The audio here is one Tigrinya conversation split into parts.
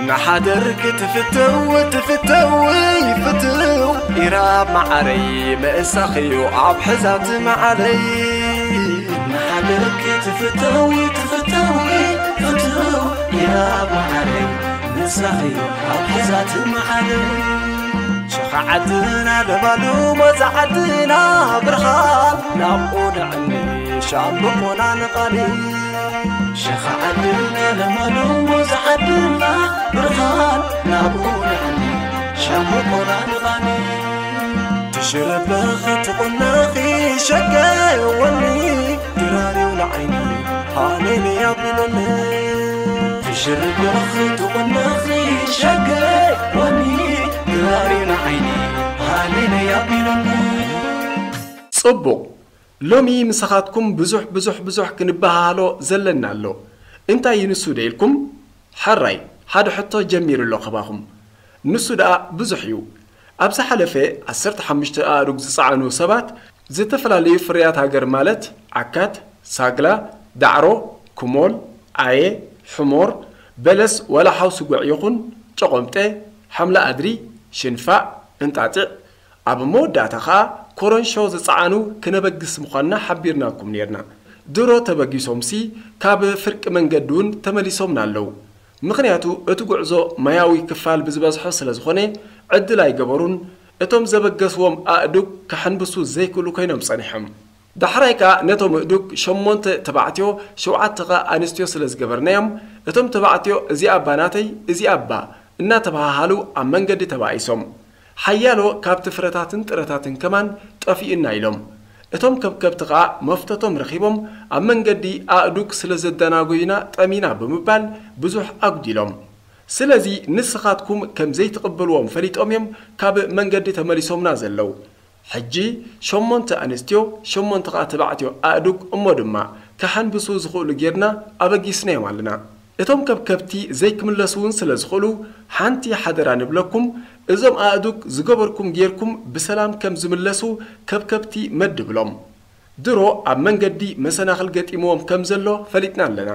ንሓደር ክትፍተው ትፍተው ፍትው ኢራብ መዓረይ ምእሳኽዩ ኣብ ሕዛት መዓለይ። ንሓደር ክትፍተው ትፍተው ፍትው ኢራብ መዓረይ ምእሳኽዩ ኣብ ሕዛት መዓለይ። ሸኻ ዓድና ለባሉ ሞዛ ዓድና ብርሃን ናብኡ ንዕኒ ሻምብቆና ንቓሊ። ሸኻ ዓድና ለማሉ ሞዛ ዓድና ብርሃን ናብኡ ንዕኒ ሻምብቆና ንቓሊ። ትሽረበኺ ትቑነኺ ሸገወኒ ድራርዩ ንዓይኒ ሃሌሉያ ቢሎኒ። ትሽርበኺ ትቑነኺ ሸገወኒ ድራርዩ ንዓይኒ ሃሌሉያ ቢሎኒ። ጽቡቕ። ሎሚ ምሳኻትኩም ብዙሕ ብዙሕ ብዙሕ ክንበሃሃሎ ዘለና ኣሎ። እንታይ እዩ ንሱ ዶ ኢልኩም? ሕራይ፣ ሓደ ሕቶ ጀሚሩ ኣሎ ካባኹም። ንሱ ደኣ ብዙሕ እዩ። ኣብ ዝሓለፈ ዓሰርተ ሓሙሽተ ኣእዱግ ዝጸዓኑ ሰባት ዝተፈላለዩ ፍርያት ሃገር ማለት ዓካት፣ ሳግላ፣ ዳዕሮ፣ ኩሞል፣ ዓየ፣ ሕሞር፣ በለስ ዋላ ሓውሲ ጉዕ ይኹን ጨቖምጠ፣ ሓምላ ኣድሪ፣ ሽንፋዕ፣ እንጣጢዕ፣ ኣብ መወዳእታ ኸኣ ኮረንሾ ዝጸዓኑ ክነበግስ ምዃንና ሓቢርናኩም ኔርና። ድሮ ተበጊሶምሲ ካብ ፍርቂ መንገዲ እውን ተመሊሶምና ኣለዉ። ምኽንያቱ እቲ ጉዕዞ ማያዊ ክፋል ብዝበዝሖ ስለ ዝኾነ ዕድል ኣይገበሩን። እቶም ዘበገስዎም ኣእዱግ ክሕንብሱ ዘይክእሉ ኮይኖም ጸኒሖም። ዳሕራይ ከኣ ነቶም ኣእዱግ ሸሞንተ ተባዕትዮ ሸውዓተ ከኣ ኣንስትዮ ስለ ዝገበርናዮም እቶም ተባዕትዮ እዚኣ እባ ናተይ እዚኣ እባ እናተበሃሃሉ ኣብ መንገዲ ተባኢሶም። ሓያሎ ካብቲ ፍረታትን ጥረታትን ከማን ጠፊኡና ኢሎም። እቶም ከብከብቲ ኸኣ መፍተቶም ረኺቦም ኣብ መንገዲ ኣእዱግ ስለ ዘደናጎዩና ጠሚና ብምባል ብዙሕ ኣጉዲሎም። ስለዚ ንስኻትኩም ከም ዘይትቕበልዎም ፈሊጦም እዮም ካብ መንገዲ ተመሊሶምና ዘለዉ። ሕጂ ሸሞንተ ኣንስትዮ ሸሞንተ ኸኣ ተባዕትዮ ኣእዱግ እሞ ድማ ክሓንብሱ ዝኽእሉ ጌርና ኣበጊስናዮም ኣለና። እቶም ከብከብቲ ዘይክምለሱ እውን ስለ ዝኽእሉ ሓንቲ ሓደራ ንብለኩም፣ እዞም ኣእዱግ ዝገበርኩም ጌርኩም ብሰላም ከም ዝምለሱ ከብከብቲ መድብሎም። ድሮ ኣብ መንገዲ መሰናኽል ገጢምዎም ከም ዘሎ ፈሊጥና ኣለና።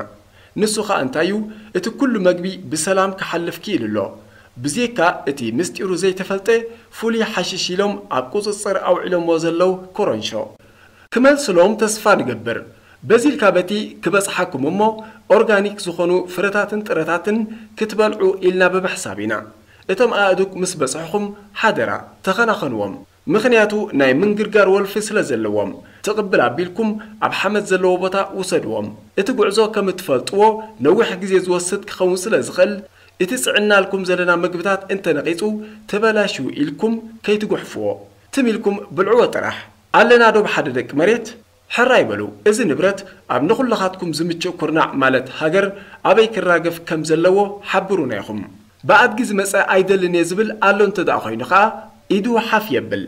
ንሱ ኸኣ እንታይ እዩ? እቲ ኩሉ መግቢ ብሰላም ክሓልፍ ክኢሉ ኣሎ። ብዜካ እቲ ምስጢሩ ዘይተፈልጠ ፍሉይ ሓሽሽ ኢሎም ኣብ ቁጽጽር ኣውዒሎምዎ ዘለዉ ኮረንሾ። ክመልስሎም ተስፋ ንገብር። በዚ ኢልካ በቲ ክበጽሓኩም እሞ ኦርጋኒክ ዝኾኑ ፍረታትን ጥረታትን ክትበልዑ ኢልና ብምሕሳብ ኢና። እቶም ኣእዱግ ምስ በጽሕኹም ሓደራ ተኸናኸንዎም። ምኽንያቱ ናይ ምንግርጋር ወልፊ ስለ ዘለዎም። ትቕብል ኣቢልኩም ኣብ ሓመድ ዘለዎ ቦታ ውሰድዎም። እቲ ጉዕዞ ከም እትፈልጥዎ ነዊሕ ግዜ ዝወስድ ክኸውን ስለ ዝኽእል እቲ ጽዕናልኩም ዘለና መግብታት እንተነቒጹ ተበላሽዩ ኢልኩም ከይትጉሕፍዎ። ትም ኢልኩም ብልዕዎ ጥራሕ። ኣለና ዶ ብሓደ ደቂ መሬት? ሕራይ በሉ። እዚ ንብረት ኣብ ንኹልኻትኩም ዝምችእ ኩርናዕ ማለት ሃገር ኣበይ ክራገፍ ከም ዘለዎ ሓብሩና ኢኹም። ብኣድጊ ዝመጸ ኣይደልን እየ ዝብል ኣሎ እንተ ደኣ ኮይኑ ኸኣ ኢዱ ሓፍ የብል።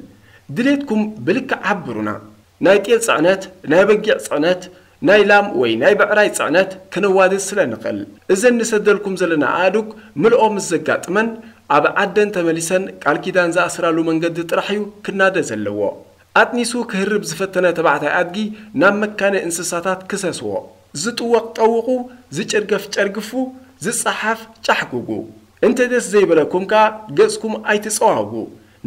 ድሌትኩም ብልክዕ ሓብሩና። ናይ ጤል ጽዕነት፣ ናይ በጊዕ ጽዕነት፣ ናይ ላም ወይ ናይ ብዕራይ ጽዕነት ክነዋድድ ስለ ንኽእል። እዘን ንሰደልኩም ዘለና ኣእዱግ ምልኦ ምስ ዘጋጥመን ኣብ ዓደን ተመሊሰን ቃል ኪዳን ዝኣስራሉ መንገዲ ጥራሕ እዩ ክናደ ዘለዎ። ኣጥኒሱ ክህርብ ዝፈተነ ተባዕታይ ኣድጊ ናብ መካነ እንስሳታት ክሰስዎ። ዝጥወቕ ጠውቑ፣ ዝጭርገፍ ጨርግፉ፣ ዝጸሓፍ ጫሕጉጉ። እንተ ደስ ዘይበለኩም ከኣ ገጽኩም ኣይትጸዋውጉ።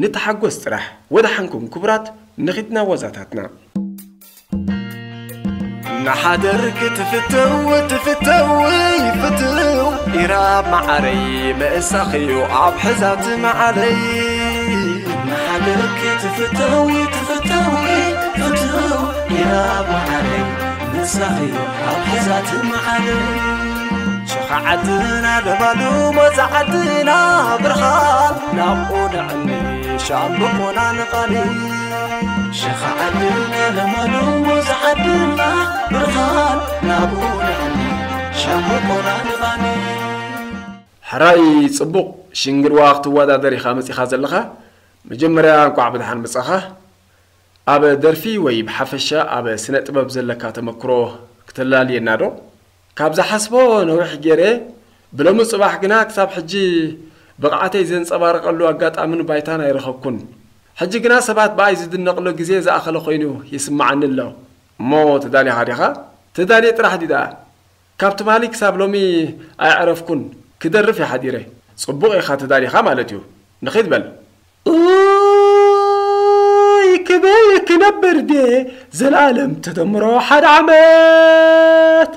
ንተሓጎስ ጥራሕ። ወደሓንኩም ክቡራት፣ ንኺድና ዋዛታትና። ንሓደር ክትፍተው ትፍተው ፍትው ኢራብ መዓረይ ምእሳኽዩ ኣብ ሕዛት መዓለይ። ንሓደር ክትፍተው ትፍተው ፍትው ኢራብ መዓረይ ምእሳኽዩ ኣብ ሕዛት መዓለይ። ሸኻ ዓድና ለባሉ ሞዛ ዓድና ብርሃን ናብኡ ንዕኒ ሻምብቆና ንቓኒ። ሸኻ ዓድና ለማሉ ሞዛ ዓድና ብርሃን ናብኡ ንዕኒ ሻምብቆና ንቓኒ። ሕራይ ጽቡቕ ሽንግርዋ ክትወዳደር ኢኻ መጺኻ ዘለኻ። መጀመርያ እንቋዕ ብደሓን መጻኻ። ኣብ ደርፊ ወይ ብሓፈሻ ኣብ ስነ ጥበብ ዘለካ ተመክሮ ክተላልየና ዶ? ካብ ዝሓስቦ ነዊሕ ገይረ፣ ብሎሚ ጽባሕ ግና ክሳብ ሕጂ ብቕዓተይ ዘንጸባርቐሉ ኣጋጣምን ባይታን ኣይረኸብኩን። ሕጂ ግና ሰባት ብኣይ ዝድነቕሉ ግዜ ዝኣኸለ ኮይኑ ይስምዓኒ ኣሎ። እሞ ተዳሊኻ ዲኻ? ተዳልየ ጥራሕ ድዩ ደኣ? ካብ ትማሊ ክሳብ ሎሚ ኣየዕረፍኩን፣ ክደርፍ እየ ሓዲረ። ጽቡቕ ኢኻ ተዳሊኻ ማለት እዩ። ንኺድ በል። ኡይ ክብል ክነብር ድየ ዘልኣለም ተደምሮ ሓደ ዓመት።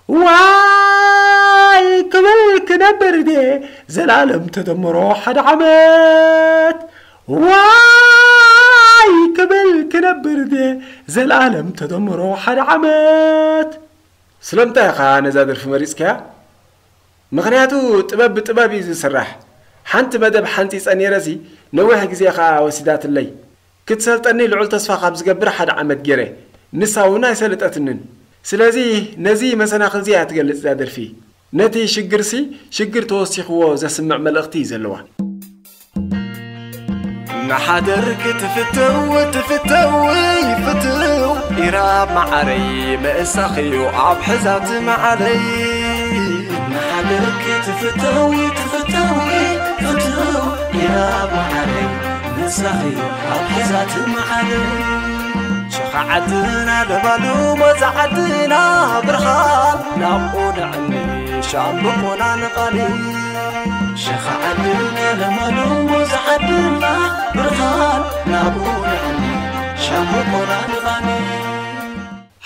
ዋይ ክብል ክነብር ድየ ዘልኣለም ተደምሮ ሓደ ዓመት። ዋይ ክብል ክነብር ድየ ዘልኣለም ተደምሮ ሓደ ዓመት። ስለምንታይ ኢኻ ነዛ ደርፊ መሪጽካያ? ምኽንያቱ ጥበብ ብጥበብ እዩ ዝስራሕ። ሓንቲ መደብ ሓንጺጸ ነይረሲ ነዊሕ ግዜ ኸኣ ወሲዳትለይ። ክትሰልጠኒ ልዑል ተስፋ ካብ ዝገብር ሓደ ዓመት ገይረ። ንሳ እውን ኣይሰለጠትንን። ስለዚ ነዚ መሰናኽልዚ እያ ትገልጽ እዛ ደርፊ። ነቲ ሽግርሲ ሽግር ተወሲኽዎ ዘስምዕ መልእኽቲ እዩ ዘለዋ። ንሓደር ክትፍተው ትፍተው ይፍትው ኢራብ መዓረይ ምእሳኽዩ ኣብ ሕዛት መዓለይ። ንሓደር ክትፍተው ትፍተው ይፍትው ኢራብ መዓረይ ምእሳኽዩ ኣብ ሕዛት መዓለይ። ሸኻ ዓድና ለባሉ ሞዛ ዓድና ብርሃን ናብኡ ንዕኒ ሻምብቆና ንቓኒ። ሸኻ ዓድና ለማሉ ሞዛ ዓድና ብርሃን ናብኡ ንዕኒ ሻምብቆና ንቓኒ።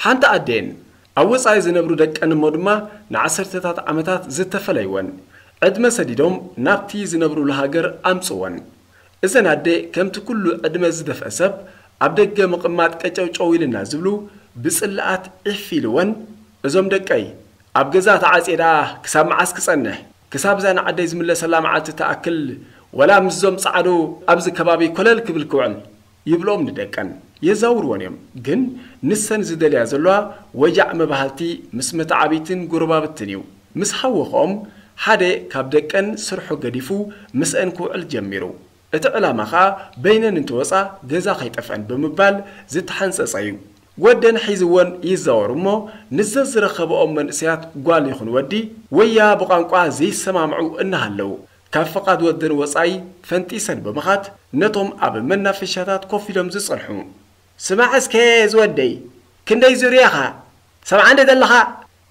ሓንቲ ኣዴን ኣብ ወጻኢ ዝነብሩ ደቀን እሞ ድማ ንዓሰርተታት ዓመታት ዝተፈለይወን ዕድመ ሰዲዶም ናብቲ ዝነብሩሉ ሃገር ኣምጽወን። እዘን ኣደ ከምቲ ኩሉ ዕድመ ዝደፍአ ሰብ ኣብ ደገ ምቕማጥ ቀጨውጨው ኢልና ዝብሉ ብጽልኣት ዒፍ ኢልወን፣ እዞም ደቀይ ኣብ ገዛ ተዓጽየ ደኣ ክሳብ መዓስ ክጸንሕ? ክሳብ እዛ ንዓደይ ዝምለሰላ መዓልቲ ትኣክል ወላ ምስዞም ጸዓዱ ኣብዚ ከባቢ ኮለል ክብል ክውዕል? ይብልኦም ንደቀን። የዛውርወን እዮም። ግን ንሰን ዝደልያ ዘለዋ ወጃዕ መባህልቲ ምስ መተዓብይትን ጎረባብትን እዩ። ምስ ሃወኽኦም ሓደ ካብ ደቀን ስርሑ ገዲፉ ምስአን ክውዕል ጀሚሩ። እቲ ዕላማ ኸኣ በይነን እንተወጻ ገዛ ከይጠፍአን ብምባል ዝተሓንጸጸ እዩ። ወደን ሒዝወን ይዛወር እሞ ንዘዝረኸብኦም መንእሰያት ጓል ይኹን ወዲ ወያ ብቋንቋ ዘይሰማምዑ እናሃለዉ ካብ ፍቓድ ወደን ወጻኢ ፈንጢሰን ብምኻድ ነቶም ኣብ መናፈሻታት ኮፍ ኢሎም ዝጸንሑ። ስማዕ እስከ ዝወደይ ክንደይ ዙርያ ኢኻ ሰብዓ እንደ ዘለኻ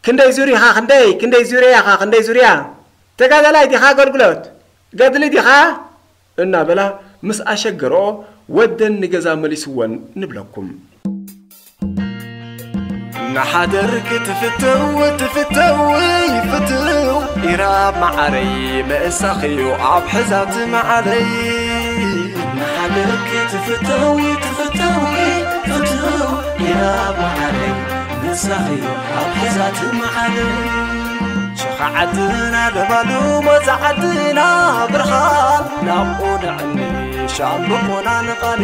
ክንደይ ዙር ኢኻ ክንደይ ክንደይ ዙርያ ኢኻ ክንደይ ዙርያ ተጋዳላይ ዲኻ ኣገልግሎት ገድሊ ዲኻ እናበላ ምስ ኣሸገርኦ ወደን ንገዛ መሊስወን ንብለኩም። ንሓደር ክትፍተው ትፍተው ይፍትው ኢራብ መዓረይ ምእሳኽዩ ኣብ ሕዛት መዓለይ። ንሓደር ክትፍተው ትፍተው ይፍትው ኢራብ መዓረይ ምእሳኽዩ ኣብ ሕዛት መዓለይ። ሸኻ ዓድና ለባሉ ሞዛ ዓድና ብርሃን ናብኡ ንዕኒ ሻምብቆና ንቓኒ።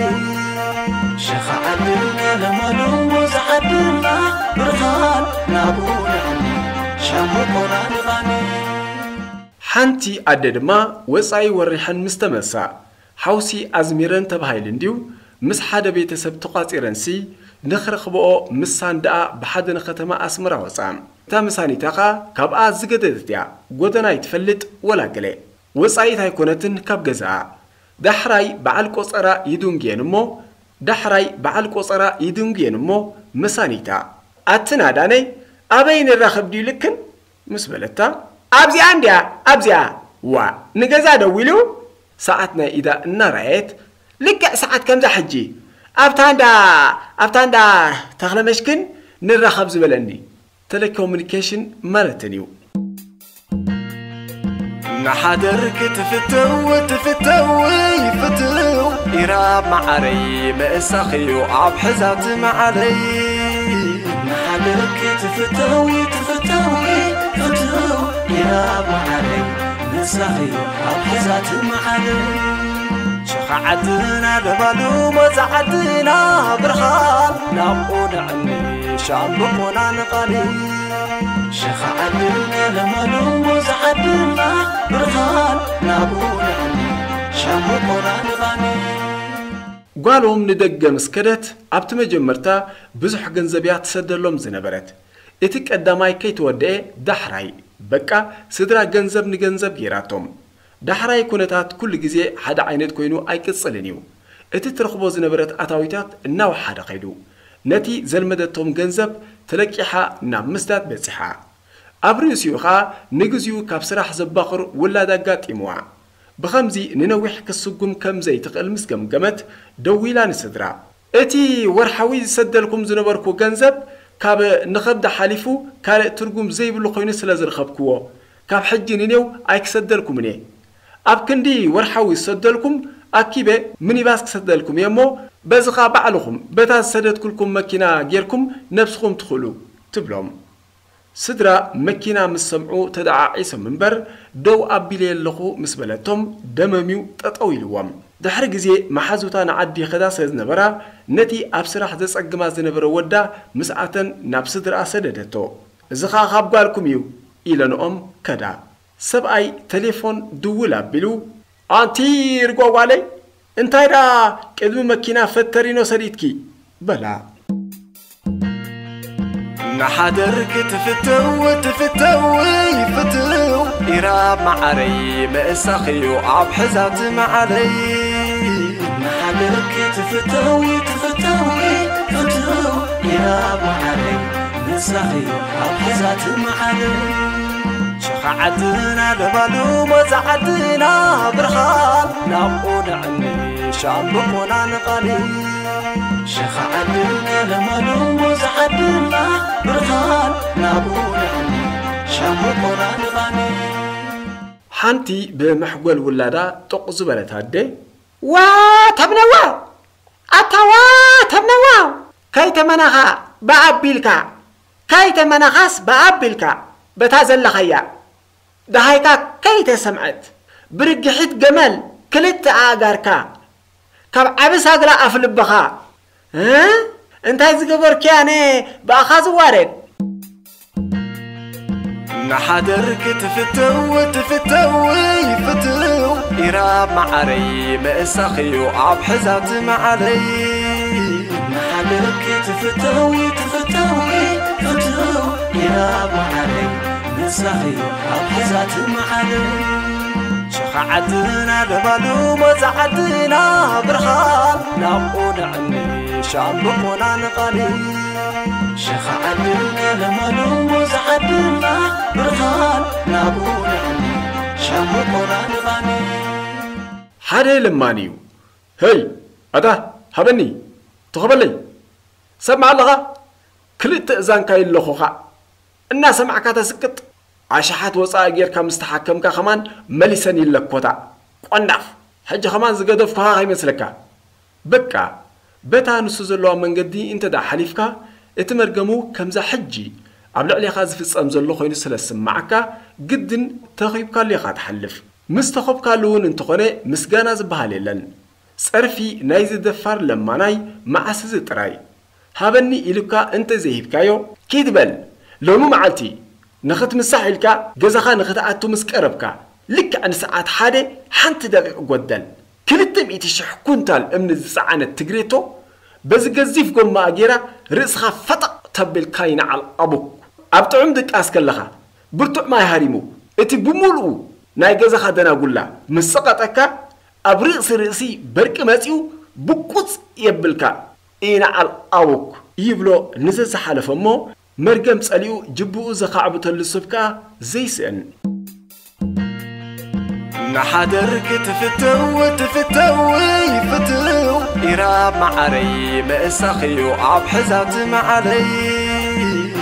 ሸኻ ዓድና ለማሉ ሞዛ ዓድና ብርሃን ናብኡ ንዕኒ ሻምብቆና ንቓኒ። ሓንቲ ኣደ ድማ ወጻኢ ወሪሐን ምስ ተመልሳ ሓውሲ ኣዝሚረን ተባሂሉ እንድዩ ምስ ሓደ ቤተሰብ ተቋጺረንሲ ንኽረኽብኦ ምሳን ደኣ ብሓደ ንኸተማ ኣስመራ ወጻ። እታ ምሳኒታ ኸኣ ካብኣ ዝገደደት እያ። ጎደና ኣይትፈልጥ ወላ ገለ። ወጻኢት ኣይኮነትን ካብ ገዛኣ። ዳሕራይ በዓል ቆጸራ ይድንጉየን እሞ ዳሕራይ በዓል ቆጸራ ይድንጉየን እሞ መሳኒታ ኣቲ ናዳነይ ኣበይ ንራኸብ ድዩ ልክን ምስ በለታ ኣብዚኣ እንድያ ኣብዚኣ ዋ ንገዛ ደዊሉ ሰዓት ናይ ኢዳ እናረኣየት ልክዕ ሰዓት ከምዛ ሕጂ ኣብታ እንዳ ኣብታ እንዳ ተኽለመሽክን ንራኸብ ዝበለኒ ተለኮሙኒኬሽን ማለትን እዩ። ንሓደር ክትፍተው ትፍተው ይፍትው ኢራብ መዓረይ ምእሳኽዩ ኣብ ሕዛት መዓለይ። ንሓደር ክትፍተው ትፍተው ይፍትው ኢራብ መዓረይ ምእሳኽዩ ኣብ ሕዛት መዓለይ። ሸኻ ዓድና ለባሉ ሞዛ ዓድና ብርሃን ናብኡ ንዕኒ ሻምብቆና ንቓኒ። ሸኻ ዓድና ለማሉ ሞዛ ዓድና ብርሃን ናብኡ ንዕኒ ሻምብቆና ንቓኒ። ጓሎም ንደገ ምስ ከደት ኣብቲ መጀመርታ ብዙሕ ገንዘብ እያ ትሰደሎም ዝነበረት። እቲ ቀዳማይ ከይተወደኤ ዳሕራይ በቃ ስድራ ገንዘብ ንገንዘብ ገይራቶም። ዳሕራይ ኩነታት ኩሉ ግዜ ሓደ ዓይነት ኮይኑ ኣይቅጽልን እዩ። እቲ ትረኽቦ ዝነበረት ኣታዊታት እናወሓደ ከይዱ። ነቲ ዘልመደቶም ገንዘብ ተለቂሓ ናብ ምስዳድ በጺሓ። ኣብ ርእሲኡ ኸኣ ንግዚኡ ካብ ስራሕ ዘባኽር ውላድ ኣጋጢምዋ። ብኸምዚ ንነዊሕ ክትስጉም ከም ዘይትኽእል ምስ ገምገመት፣ ደዊላ ንስድራ። "እቲ ወርሓዊ ዝሰደልኩም ዝነበርኩ ገንዘብ ካብ ንኸብዲ ሓሊፉ ካልእ ትርጉም ዘይብሉ ኮይኑ ስለ ዝረኸብክዎ፣ ካብ ሕጂ ንኔው ኣይክሰደልኩምን እየ። ኣብ ክንዲ ወርሓዊ ዝሰደልኩም ኣኪበ ሚኒባስ ክሰደልኩም እየ እሞ፣ በዚ ኸኣ ባዕልኹም በታ ዝሰደድኩልኩም መኪና ጌርኩም ነብስኹም ትኽእሉ" ትብሎም። ስድራ መኪና ምስ ሰምዑ ተደዓዒሶም እምበር፣ "ደው ኣቢለየ ኣለኹ" ምስ በለቶም፣ ደመምዩ ጠጠው ኢልዎም። ድሕሪ ግዜ መሓዙታ ንዓዲ ይኸዳ ስለ ዝነበራ፣ ነቲ ኣብ ስራሕ ዘጸግማ ዝነበረ ወዳ ምስኣተን ናብ ስድራኣ ሰደደቶ። "እዚ ኸኣ ካብ ጓልኩም እዩ" ኢለንኦም ከዳ። ሰብኣይ ተሌፎን ድውል ኣቢሉ፣ "ኣንቲ ርጓ ጓለይ፣ እንታይ ደኣ ቅድሚ መኪና ፈተሪኖ ሰዲድኪ?" በላ። እናሓደርኪ ትፍትው ትፍተዊ ፍትው ኢራ መዓረይ፣ ምእሳኽዩ ኣብ ሕዛት መዓለይ። እናሓደርኪ ትፍተዊ ትፍተዊ ፍትው ኢራ መዓረይ፣ ምእሳኽዩ ኣብ ሕዛት መዓለይ። ሸኻ ዓድና ለማሉ ሞዛ ዓድና ብርሃን ናብኡ ንዕኒ ሻምብቆና ንቓኒ። ሸኻ ዓድና ለማሉ ሞዛ ዓድና ብርሃን ናብኡ ንዕኒ ሻምብቆና ንቓኒ። ሓንቲ ብመሕጎል ውላዳ ጡቕ ዝበለት ኣደ፣ "ዋ ተብነዋ! ኣታ ዋ ተብነዋ! ከይተመናኻ ብኣቢልካ፣ ከይተመናኻስ ብኣቢልካ፣ በታ ዘለኻያ ደሃይካ ከይተሰምዐት፣ ብርግሒት ገመል ክልተ ኣእጋርካ፣ ካብ ዓቢ ሳግላ ኣፍ ልብኻ፣ እ? እንታይ ዝገበርክያ ኣነ ብኣኻ ዝዋረድ?" እናሓደርኪ ትፍትው ትፍተዊ ፍትው ኢራ መዓረይ፣ ምእሳኽዩ ኣብ ሕዛት መዓለይ። እናሓደርኪ ትፍተዊ ትፍተዊ ፍትው ኢራ መዓረይ፣ ምእሳኽዩ ኣብ ሕዛት መዓለይ። ሸኻ ዓድና ለማሉ ሞዛ ዓድና ብርሃን ናብኡ ንዕኒ ሻምብቆና ንቓኒ። ሸኻ ዓድና ለማሉ ሞዛ ዓድና ብርሃን ናብኡ ንዕኒ ሻምብቆና ንቓኒ። ሓደ ለማኒ እዩ። "ሄይ፣ ኣታ፣ ሃበኒ፣ ትኸበለይ፣ ሰምዓ ኣለኻ? ክልተ እዛንካ ይለኹኻ፣ እናሰማዕካ ተስቅጥ። ኣሽሓት ወጻኢ ጌርካ ምስ ተሓከምካ ኸማን መሊሰን ይለኮታ። ቆንዳፍ፣ ሕጂ ኸማን ዝገደፍኩኻ ኸይመስለካ። በቃ፣ በታ ንሱ ዘለዋ መንገዲ እንተ ደኣ ሓሊፍካ፣ እቲ መርገሙ ከምዛ ሕጂ ኣብ ልዕሌኻ ዝፍጸም ዘሎ ኾይኑ ስለ ዝስምዓካ፣ ግድን ተኺብካሉ ኢኻ ትሓልፍ። ምስ ተኸብካሉ እውን እንተኾነ ምስጋና ዝበሃል የለን። ጸርፊ ናይዚ ደፋር ለማናይ መዓስ እዚ ጥራይ። ሃበኒ ኢሉካ እንተ ዘይሂብካዮ፣ ኪድ በል። ሎሚ መዓልቲ ንኽትምሳሕ ኢልካ ገዛኻ ንኽትኣቱ ምስ ቀረብካ፣ ልክዕ ንሰዓት ሓደ ሓንቲ ደቂቕ ጎደል፣ ክልተ ሚእቲ ሽሕ ኩንታል እምኒ ዝጸዓነት ትግሬቶ በዚ ገዚፍ ጎማኣ ጌራ ርእስኻ ፈጠቕ ተብል ካይንዓል ኣቡክ። ኣብ ጥዑም ድቃስ ከለኻ፣ ብርቱዕ ማይ ሃሪሙ፣ እቲ ብምሉኡ ናይ ገዛኻ ደናጉላ ምስ ጸቐጠካ፣ ኣብ ርእሲ ርእሲ በርቂ መጺኡ ብቁጽ የብልካ። ኢንዓል ኣቡክ ይብሎ ንዘዝሓለፈ እሞ፣ መርገም ጸሊኡ ጅብኡ ዘኻዕብተሉ ሰብ ከኣ ዘይስእን። እናሓደርኪ ትፍተው ትፍተዊ ፍትው ኢራ መዓረይ፣ ምእሳኽዩ ኣብ ሕዛት መዓለይ።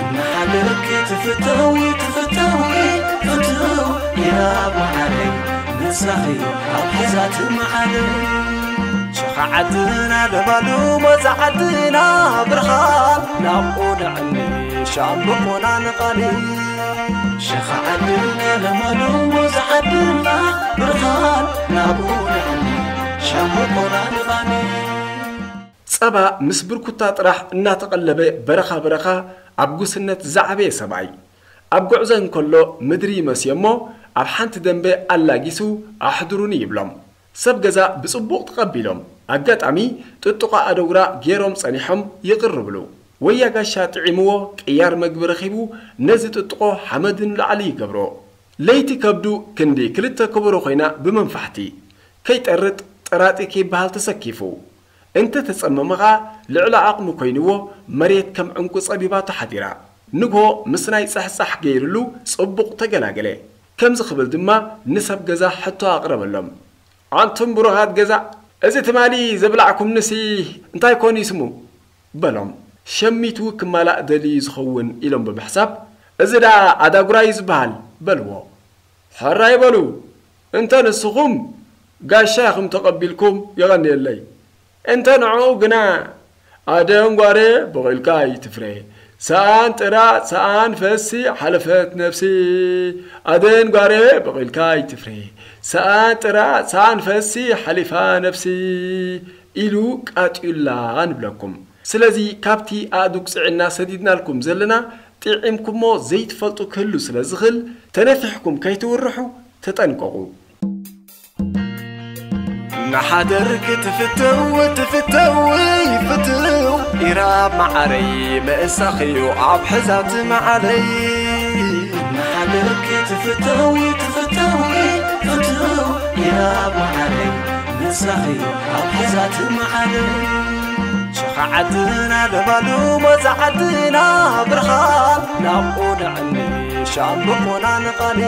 እናሓደርኪ ትፍተዊ ትፍተዊ ፍትው ኢራ መዓረይ፣ ምእሳኽዩ ኣብ ሕዛት መዓለይ። ሸኻ ዓድና ለማሉ ሞዛ ዓድና ብርሃን ናብኡ ንዕኒ ሻምብቆና ንቓኒ። ሸኻ ዓድና ለማሉ ሞዛ ዓድና ብርሃን ናብኡ ንዕኒ ሻምብቆና ንቓኒ። ጸባ ምስ ብርኩታ ጥራሕ እናተቐለበ በረኻ በረኻ ኣብ ጉስነት ዝዓበየ ሰብኣይ፣ ኣብ ጉዕዞ እንከሎ ምድሪ ይመስዮ እሞ፣ ኣብ ሓንቲ ደንበ ኣላጊሱ ኣሕድሩኒ ይብሎም። ሰብ ገዛ ብጽቡቕ ተቐቢሎም። ኣጋጣሚ ጥጥቖ ኣደጉራ ገይሮም ጸኒሖም ይቕርብሉ። ወያ ጋሻ ጥዒምዎ ቅያር መግቢ ረኺቡ ነዚ ጥጥቖ ሓመድ ንላዕሊ ይገብሮ። ለይቲ ከብዱ ክንዲ ክልተ ከበሮ ኮይና ብመንፋሕቲ። ከይጠርጥ ጠራጢ ከይበሃል ተሰኪፉ። እንተ ተጸመመ ኸኣ ልዕሊ ዓቕሙ ኮይንዎ መሬት ከም ዕንቁ ጸቢባቶ ሓዲራ። ንግሆ ምስ ናይ ጻሕጻሕ ገይርሉ ጽቡቕ ተገላገለ። ከምዚ ክብል ድማ ንሰብ ገዛ ሕቶ ኣቕረበሎም። ኣንቱም ብሩኻት ገዛ፣ እዚ ትማሊ ዘብላዕኩምንሲ እንታይ ኮን ይስሙ? በሎም። ሸሚቱ ክማላእ ደልዩ ዝኸውን ኢሎም ብምሕሳብ፣ እዚ ደኣ ኣዳጉራ እዩ ዝበሃል በልዎ። ሕራይ በሉ፣ እንተ ንስኹም ጋሻ ኢኹም ተቐቢልኩም የቐንየለይ። እንተ ንዕኡ ግና ኣደን ጓሬ በቒልካ ኣይትፍረ፣ ሰኣን ጥራ ሰኣን ፈሲ ሓለፈት ነፍሲ፣ ኣደን ጓሬ በቒልካ ኣይትፍረ፣ ሰኣን ጥራ ሰኣን ፈሲ ሓሊፋ ነፍሲ ኢሉ ቃጢዩላ ንብለኩም። ስለዚ ካብቲ ኣእዱግ ጽዒና ሰዲድናልኩም ዘለና ጥዒምኩሞ ዘይትፈልጡ ክህሉ ስለ ዝኽእል ተነፊሕኩም ከይትውርሑ ተጠንቀቑ። ንሓደር ክትፍተው ትፍተው ይፍትው ኢራብ መዓረይ ምእሳኽዩ ኣብ ሕዛት መዓለይ። ንሓደር ክትፍተው ትፍተው ይፍትው ኢራብ መዓረይ ምእሳኽዩ ኣብ ሕዛት መዓለይ። ሸኻ ዓድና ለባሉ ሞዛ ዓድና ብርሃን ናብኡ ንዕኒ ሻምብቆና ንቓሊ።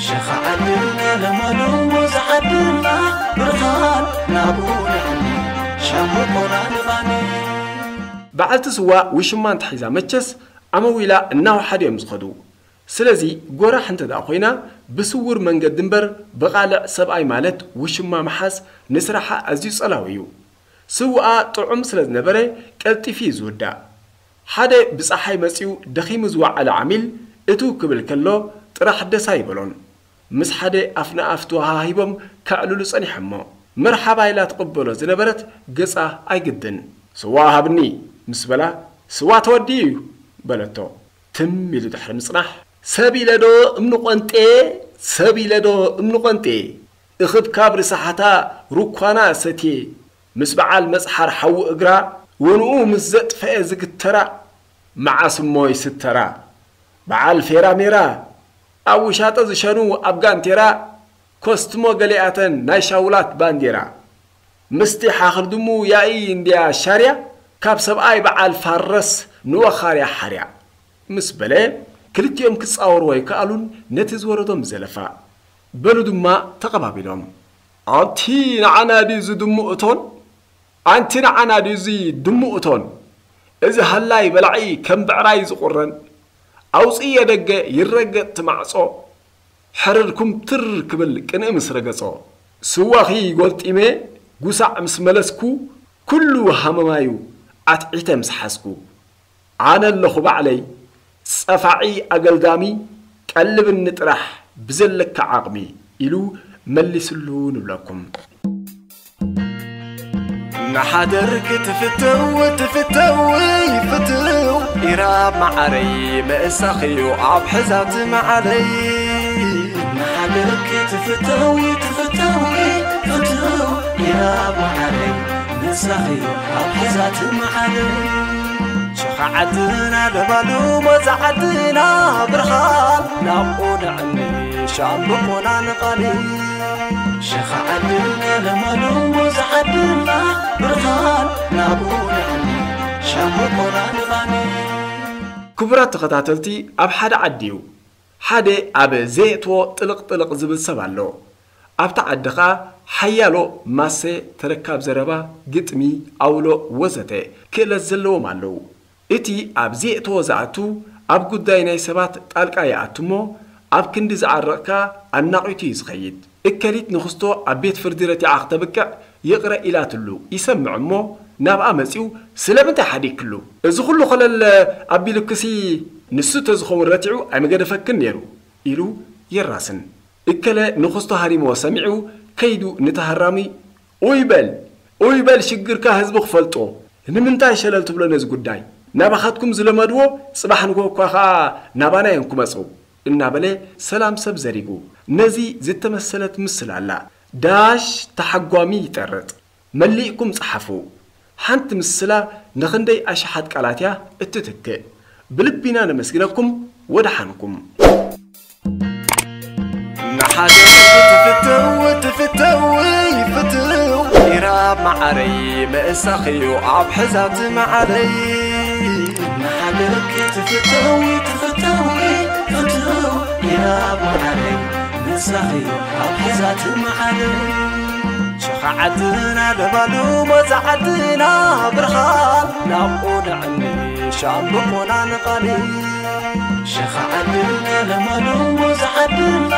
ሸኻ ዓድና ለማሉ ሞዛ ዓድና ብርሃን ናብኡ ንዕኒ ሻምብቆና ንቓሊ። በዓልቲ ስዋ ውሽማ እንተሒዛ መቸስ ዓመዊላ እናወሓዱ እዮም ዝኸዱ። ስለዚ ጎራሕ እንተ ደኣ ኮይና ብስውር መንገዲ እምበር ብቓልዕ ሰብኣይ ማለት ውሽማ ምሓዝ ንስራሓ ኣዝዩ ጸላዊ እዩ። ስውኣ ጥዑም ስለ ዝነበረ ቀልጢፉ እዩ ዝውዳእ። ሓደ ብጸሓይ መጺኡ ደኺሙ ዝወዓለ ዓሚል እትው ክብል ከሎ ጥራሕ ደስ ኣይበሎን። ምስ ሓደ ኣፍ ንኣፍ ተወሃሂቦም ከዕልሉ ጸኒሖሞ። መርሓባ ኢላ ትቕበሎ ዝነበረት ገጻ ኣይግድን። ስዋ ሃብኒ ምስ በላ ስዋ ተወዲኡ እዩ በለቶ። ትም ኢሉ ድሕሪ ምጽናሕ ሰብ ኢለ ዶ እምኒ ቆንጤ ሰብ ኢለ ዶ እምኒ ቆንጤ እኽብካብ ርሳሓታ ሩኳና ሰትየ ምስ በዓል መጽሓር ሓዊ እግራ ወንኡ ምስ ዘጥፈኤ ዝግተራ መዓስ እሞ ይስተራ በዓል ፌራ ሜራ ኣብ ውሻጠ ዝሸኑ ኣብ ጋንቴራ ኮስትሞ ገሊኣተን ናይ ሻውላት ባንዴራ ምስቲ ሓኽል ድሙ ያኢ እንድያ ሻርያ ካብ ሰብኣይ በዓል ፋረስ ንወኻርያ ሓርያ ምስ በለ ክልቲኦም ክጻወርዎ ኣይከኣሉን ነቲ ዝወረዶም ዘለፋ በሉ ድማ ተቐባቢሎም ኣንቲ ንዓና ድዩ እዚ ድሙ እቶን ኣንቲ ንዓና ድዩ እዚ ድሙ እቶን እዚ ሃላይ በላዒ ከም ብዕራይ ዝቑረን ኣውፅእዮ ደገ ይረገጥ እቲ ማዕፆ ሕርር ኩምትር ክብል ቅንኢ ምስ ረገጾ ስዋኺ ጎልጢመ ጉሳዕ ምስ መለስኩ ኩሉ ሃመማዩ ኣትዒተ ምስ ሓዝኩ ኣነ ኣለኹ ባዕለይ ጸፋዒ ኣገልዳሚ ቀልብኒ ጥራሕ ብዘለካ ዓቕሚ ኢሉ መሊስሉ ንብለኩም። ንሓደር ክትፍተው ትፍተው ይፍትው ኢራብ መዓረይ ምእሳኽዩ ኣብ ሕዛት መዓለይ። ንሓደር ክትፍተው ትፍተው ይፍትው ኢራብ መዓረይ ምእሳኽዩ ኣብ ሕዛት መዓለይ። ሸኻ ዓድና ለባሉ ሞዛ ዓድና ብርሃን ናብኡ ንዕኒ ሻምብቆና ንቓሊ። ሸኻ ዓድና ለማሉ ሞዛ ዓድና ብርሃን ናብኡ ንዕኒ ሻምብቆና ንቓሊ። ክቡራት ተኸታተልቲ ኣብ ሓደ ዓዲ እዩ ሓደ ኣብ ዘየእትዎ ጥልቕ ጥልቕ ዝብል ሰብ ኣሎ። ኣብቲ ዓዲ ኸኣ ሓያሎ ማሰ፣ ተረካብ ዘረባ፣ ግጥሚ፣ ኣውሎ ወዘተ ክእለት ዘለዎም ኣለዉ። እቲ ኣብ ዘየእትዎ ዝኣቱ ኣብ ጉዳይ ናይ ሰባት ጣልቃ ይኣቱ እሞ ኣብ ክንዲ ዝዓርቕ ከኣ ኣናቒቱ እዩ ዝኸይድ። እከሊት ንኽስቶ ኣብ ቤት ፍርዲ ረቲዓ ክተብቅዕ ይቕረ ኢላትሉ ይሰምዕ እሞ ናብኣ መጺኡ ስለምንታይ ሓዲግክሉ? እዚ ኹሉ ኸለለ ኣቢሉክሲ ንሱ ተዝኸውን ረቲዑ ኣይምገደፈክን ነይሩ ኢሉ የራስን። እከለ ንኽስቶ ሃሪምዎ ሰሚዑ ከይዱ ንተሃራሚ ኡይ በል ኡይ በል ሽግርካ ህዝቢ ክፈልጦ ንምንታይ ሸለል ትብሎ ነዚ ጉዳይ ናባኻትኩም ዝለመድዎ ጽባሕ ንግሆ እኳ ኸኣ ናባና እዮም ክመጹ እናበለ ሰላም ሰብ ዘሪጉ ነዚ ዝተመሰለት ምስል ኣላ ዳሽ ተሓጓሚ ይጠርጥ መሊእኩም ጸሓፉ ሓንቲ ምስላ ንኽንደይ ኣሽሓት ቃላት እያ እትትክእ ብልቢ ኢና ነመስግነኩም ወደሓንኩም ንሓደ ትፍተው ትፍተው ይፍትው ኢራብ መዓረይ ምእሳኽዩ ኣብ ሕዛት መዓለይ ንሓደ ትፍተዊ ትፍተዊ ፍትው ኢላ ጓል ዓደይ፣ ንሳኺ ኣብ ሕዛት መዓረይ። ሸኻ ዓድና ለማሉ ሞዛ ዓድና ብርሃን፣ ናብኡ ንዕኒ ሻምብቆና ንቓኒ። ሸኻ ዓድና ለማሉ ሞዛ ዓድና